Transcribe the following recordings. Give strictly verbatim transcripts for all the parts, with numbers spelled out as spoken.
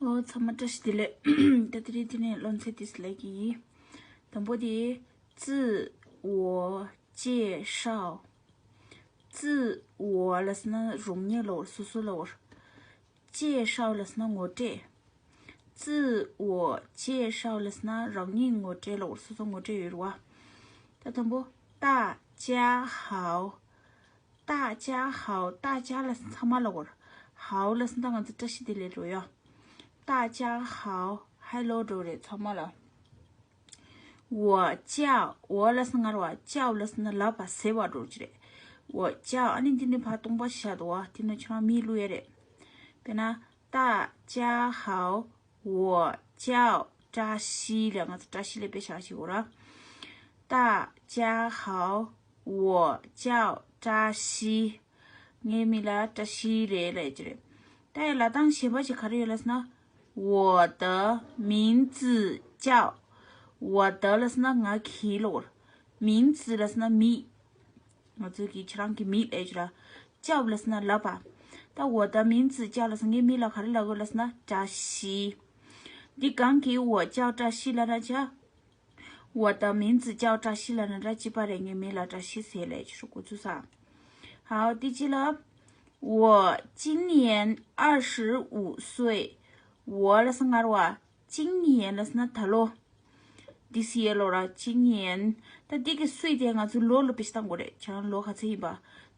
ཨོ། ཚང་མ་བཀྲ་ཤིས་བདེ་ལེགས། ད་དེ་རིང་དེ་ནས་སློབ་ཚན་དེ་ལས་ཀྱི་ཡིན། དང་པོ་དེ། 自我介绍། 自我 ལབ་ཟེར་ན་རང་ཉིད་ལབ་པ་རེད། སོ་སོ་ལབ་པ་རེད། 介绍 ལབ་ཟེར་ན་ངོ་སྤྲོད། 自我介绍 ལབ་ཟེར་ན་རང་ཉིད་ངོ་སྤྲོད་ལབ་པ་རེད། སོ་སོ་ངོ་སྤྲོད་ཡོད་རེད་པ། ད་དང་པོ། 大家好། 大家好། 大家 ལབ་ཟེར་ན་ཚང་མ་ལབ་པ་རེད། 好 ལབ་ཟེར་ན་ད་ང་ཚོ་བཀྲ་ཤིས་བདེ་ལེགས་ལབ་ཡ། 大家好། Hello འགྲོ་རེད་ཚང་མ་ལ། 我叫། 我 ལབ་ཟེར་ན་ངར་བ། 叫 ལབ་ཟེར་ན་ལབ་པ་ཟེར་བ་འགྲོ་གི་རེད། 我叫། ཨ་ནི་འདི་ནི་ཕར་སྟོང་པ་བཞག་འདུག་པ། དེ་ནི་ཁྱོད་རང་མིང་བླུག་ཡ་རེད། དཔེར་ན། 大家好། 我叫 བཀྲ་ཤིས་ལབ། ང་ཚོ་བཀྲ་ཤིས་ལབ་དཔེ་བཞག་ཞིག་གོ་ར། 大家好། 我叫 བཀྲ་ཤིས། ངའི་མིང་ལ་བཀྲ་ཤིས་རེད་ལབ་ཀྱི་རེད། ད་ཡ་ལབ་སྟངས་གཞན་པ་ཅིག་ག་རེ་ཡོད་ལབ་ཟེར་ན། 我的名字叫། 我的 ལབ་ཟེར་ན་ང་གི་ལབ་པ་རེད། 名字 ལབ་ཟེར་ན་མིང་། ང་ཚོ་གི་ཁྱེད་རང་གི་མིང་ལབ་ཀྱི་ར། 叫 ལབ་ཟེར་ན་ལབ་པ། ད་我的名字叫 ལབ་ཟེར་ངའི་མིང་ལ་ག་རེ་ལབ་དགོས་ལབ་ཟེར་ན་བཀྲ་ཤིས། འདི་གང་གིས་我叫བཀྲ་ཤིས་ལབ་ན་བྱ། 我的名字叫 བཀྲ་ཤིས་ལབ་ན་འདྲ་གཅིག་པ་རེད། ངའི་མིང་ལ་བཀྲ་ཤིས་ཟེར་ལབ་ཀྱི་རེད། འགོ་ཚུགས་ས། 好། དེ་རྗེས་ལ། 我今年二十五岁། 我 ལབ་ཟེར་ངར་བ། 今年 ལབ་ཟེར་ན་ད་ལོ། This year ལབ་ར། 今年། ད་འདི་གི 岁 དེ་ང་ཚོ་ལོ་ལ་དཔེ་བཞག་སྟངས་དགོས་རེད། ཁྱེད་རང་ལོ་ག་ཚོད་ཡིན་པ།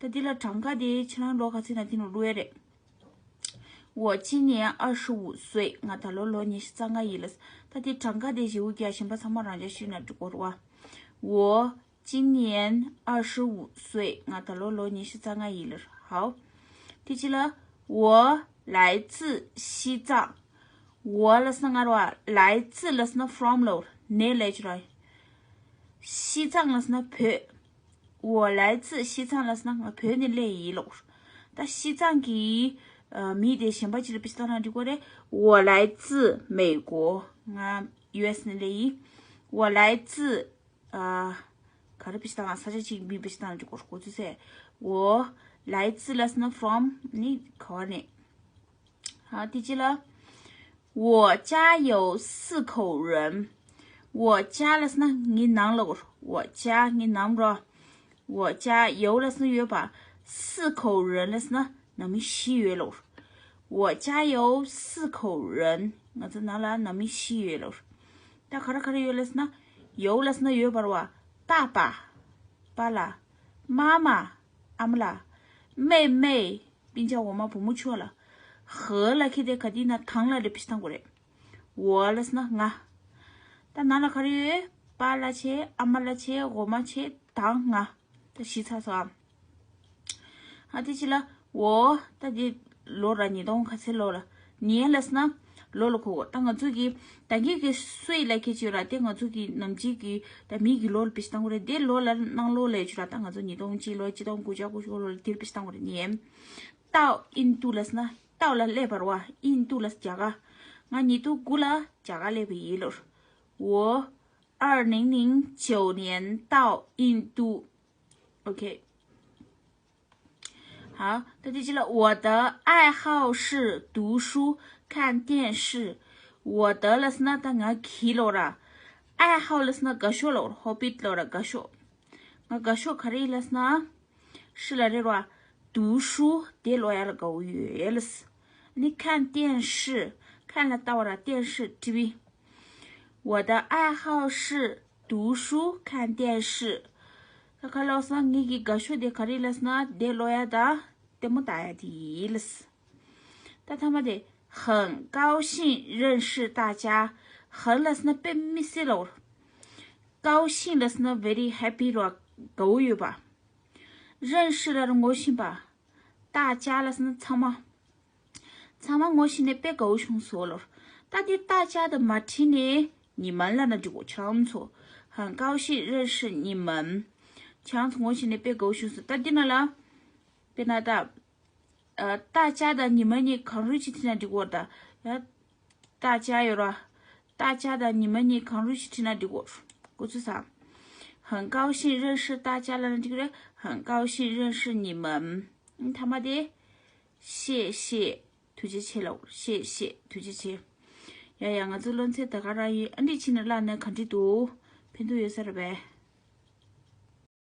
ད་འདི་ལ་གྲངས་ཀ་དེ་ཁྱེད་རང་ལོ་ག་ཚོད་ན་དེ་ནང་བླུག་ཡ་རེད། 我今年二十五岁། ང་ད་ལོ་ལོ་ཉི་ཤུ་རྩ་ལྔ་ཡིན་ལབ། ད་དེ་གྲངས་ཀ་དེ་བཞི་བོ་བརྒྱ་གཞན་པ་ཚང་མ་རང་འཇགས་ཤོད་ན་འགྲིག་གོ་རེད་པ། 我今年二十五岁། ང་ད་ལོ་ལོ་ཉི་ཤུ་རྩ་ལྔ་ཡིན་ལབ། 好། དེ་རྗེས་ལ། 我来自西藏། 我 ལབ་ཟེར་ན་ངར་བ། 来自 ལབ་ཟེར་ན་from ལབ། ནས་ལབ་ཀྱི་ར། 西藏 ལབ་ཟེར་ན་བོད། 我来自西藏 ལབ་ཟེར་ན་ང་བོད་ནས་སླེབས་ཡིན་ལབ། ད་西藏གི་ཨ་མིང་དེ་གཞན་པ་ཅིག་ལ་དཔེ་བཞག་སྟངས་འགྲིག་གོ་རེད། 我来自美国། ང་ཡུ་ཨེས་ནས་སླེབས་ཡིན། 我来自། ཨ། ག་རེ་དཔེ་བཞག་སྟངས། ས་ཆ་གཅིག་མིང་དཔེ་བཞག་སྟངས་འགྲིག་གོ་རེད། འགོ་ཚུགས་ས། 我来自 ལབ་ཟེར་ན་from ནི་ག་བ་ནས། ཨ། དེ་རྗེས་ལ། 我家有四口人། 我家 ལབ་ཟེར་ན་ངའི་ནང་ལབ་དགོས། 我家 ངའི་ནང་རོ། 我家有 ལབ་ཟེར་ན་ཡོད་པ། 四口人 ལབ་ཟེར་ན་ནང་མི་བཞི་ཡོད་ལབ་དགོས། 我家有四口人། ང་ཚོ་ནང་ལ་ནང་མི་བཞི་ཡོད་ལབ་དགོས། ད་ག་རེ་ག་རེ་ཡོད་ལབ་ཟེར་ན། 有 ལབ་ཟེར་ན་ཡོད་པ་རེད་པ། 爸爸། ป้า ལ། 妈妈། ཨ་མ་ལགས། 妹妹། སྤུན་ཀྱག་འོག་མ་བུ་མོ་ཆུང་བ་ལ། 和 ལབ་མཁན་དེ་ག་དུས་ན་དང་ལ་དེ་དཔེ་བཞག་སྟངས་དགོས་རེད། 我 ལབ་ཟེར་ན་ང་། ད་ནང་ལ་ག་རེ་ཡོད། 爸 ལབ་བྱས། 阿妈 ལབ་བྱས། འོག་མ་བྱས། དང་ང་། ད་བཞི་ཚར་སོང་ཨ། ཨ། དེ་རྗེས་ལ། 我། ད་དེ་ལོ་ར། ཉིས་སྟོང་ག་ཚོད་ལོ་ལ། 年 ལབ་ཟེར་ན་ལོ་ལ་གོ་དགོས། ད་ང་ཚོ་གི་ད་གིན་གྱི་岁 ལབ་མཁན་ཅིག་ཡོད་ར། དེ་ང་ཚོ་གི་ནམ་རྒྱུན་གྱི་ད་མི་གི་ལོ་ལ་དཔེ་བཞག་སྟངས་དགོས་རེད། དེ་ལོ་ལ་གནངས་ལོ་ལབ་ཡ་ཅིག་ཡོད་ར། ད་ང་ཚོ་ཉིས་སྟོང་གཅིག་ལོ། ཆིག་སྟོང་དགུ་བརྒྱ་དགུ་བཅུ་གོ་ལོ་ལ་དེ་ལ་དཔེ་བཞག་སྟངས་དགོས་རེད། 年། 到印度 ལབ་ཟེར་ན། 到 ལ་སླེབས་པ་རེད་པ། 印度 ལབ་ཟེར་རྒྱ་གར། ང་ཉིས་སྟོང་དགུ་ལ་རྒྱ་གར་སླེབས་པ་ཡིན་ལབ། 我二零零九年到印度། OK། 好། ད་དེ་རྗེས་ལ། 我的爱好是读书、看电视། 我的 ལབ་ཟེར་ན་ད་ང་གི་ལབ་ར། 爱好 ལབ་ཟེར་ན་དགའ་ཤོས་ལབ་ར། ཧོ་བི་ལབ་ར། དགའ་ཤོས། ང་དགའ་ཤོས་ག་རེ་ཡིན་ལབ་ཟེར་ན། 是 ལ་རེད་ར། 读书། དེ་ཀློག་ཡ་ལ་དགའ་བོ་ཡོད་ལབ། ནི་看电视། 看 ལ་ལྟ་བ་ར། 电视། ཊི་ཝི། 我的爱好是读书、看电视། ད་ག་ལབ་ཟེར་ན་ངེད་ཀྱི་དགའ་ཤོས་དེ་ག་རེ་ལབ་ཟེར་ན་དེ་ཀློག་ཡ་དང་ལྟད་མོ་ལྟ་ཡ་དེ་ཡིན་ལབ། ད་མཐའ་མ་དེ། 很高兴认识大家། 很 ལབ་ཟེར་ན་དཔེ་མི་སྲིད་ལབ། 高兴 ལབ་ཟེར་ན་very happy ར། དགའ་བོ་ཡོད་པ། 认识 ལབ་ར་ངོ་ཤེས་པ། 大家 ལབ་ཟེར་ན་ཚང་མ། ཚང་མ་ངོ་ཤེས་ནས་དཔེ་དགའ་བོ་བྱུང་སོང་ལབ། ད་དེ་大家 དང་མ་བྲིས་ནས་你们 ལབ་ན་འགྲིག་གོ་ཁྱེད་རང་ཚོ། 很高兴认识你们། ཁྱེད་རང་ཚོ་ངོ་ཤེས་ནས་དཔེ་དགའ་བོ་བྱུང་སོང་། ད་འདི་ནང་ལ། དཔེར་ན་ད། ཨ། 大家 དང་你们 གཉིས་གང་རུང་ཅིག་བྲིས་ན་འགྲིག་གོ་ད། ཡ། 大家 ཡོད་ར། 大家 དང་你们 གཉིས་གང་རུང་ཅིག་བྲིས་ན་འགྲིག་གོ་འགོ་ཚུགས་ས། 很高兴认识大家 ལབ་ན་འགྲིག་གི་རེད། 很高兴认识你们། མཐའ་མ་དེ། 谢谢། ཐུགས་རྗེ་ཆེ་ལབ། 谢谢། ཐུགས་རྗེ་ཆེ། ཡ་ཡ། ང་ཚོ་སློབ་ཚན་ད་ག་རང་ཡིན། ཨ་འདྲི་ཕྱིན་ནས་བཀླགས་ན་ག་འདྲི་འདུག་ཕན་ཐོགས་ཡོད་ས་རེད་པས།